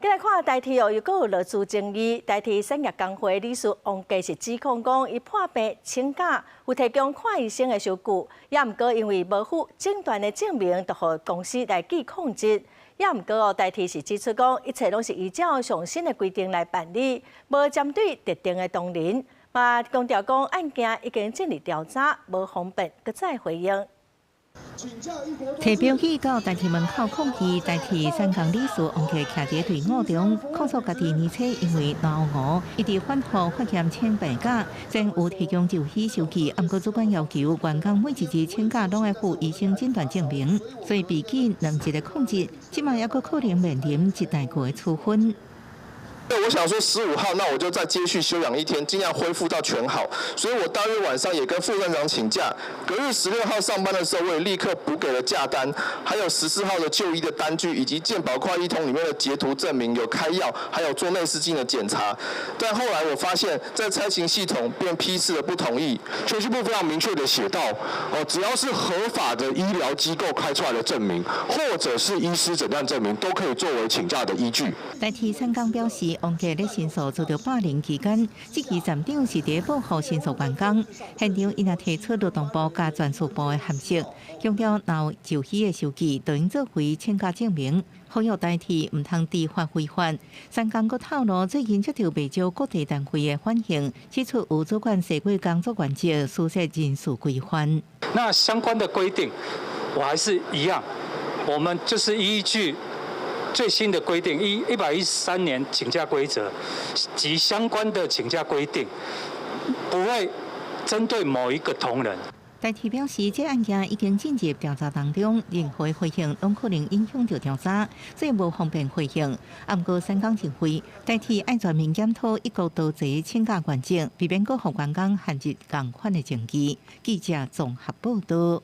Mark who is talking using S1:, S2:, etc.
S1: 來看台鐵哦，又閣有勞資爭議。台鐵產業工會理事王傑是指控講，伊破病請假，有提供看醫生的收據，也毋過因為無附診斷的證明，就予公司來記曠職。也毋過哦，台鐵是指出講，一切攏是依照上新的規定來辦理，無針對特定的同仁。嘛強調講，案件已經進入調查，無方便閣再回應。
S2: 提標語到台鐵門口抗議，台鐵產工理事王傑徛佇隊伍中，控訴家己年初因為腦糊一直反覆發現請病假，雖然有提供就醫收據，毋過主管要求員工每一次請假攏愛附醫生診斷證明，所以被記兩日的曠職，這馬猶閣可能面臨一大個的處分。
S3: 我想說15號，那我就再接續休養一天，盡量恢復到全好。所以我當日晚上也跟副站長請假，隔日16號上班的時候，我也立刻補給了假單，還有14號的就醫的單據，以及健保快易通裡面的截圖證明有開藥，還有做內視鏡的檢查。但後來我發現，在差勤系統便批示了不同意。
S4: 全序部非常明確的寫到，哦，只要是合法的醫療機構開出來的證明，或者是醫師診斷證明，都可以作為請假的依據。
S2: 台鐵產工表示，王傑咧申訴遭到霸凌期間，這期站長是佇保護申訴員工，現場伊若提出勞動部佮人事部的函釋，強調若有就醫的收據，就應作為請假證明，呼籲台鐵毋通知法違法。產工閣透露，最近接到袂少各地單位的反映，指出有主管社會工作原則，私設人事規範。
S5: 那相關的規定，我還是一樣，我們就是依據最新的規定，113年請假規則及相關的請假規定，不會針對某一個同仁。
S2: 台鐵表示，這案件已經進入調查當中，任何回應攏可能影響著調查，所以無方便回應。毋過，產工認為，台鐵愛全面檢討一國多制請假原則，避免閣予員工陷入仝款的爭議。記者綜合報道。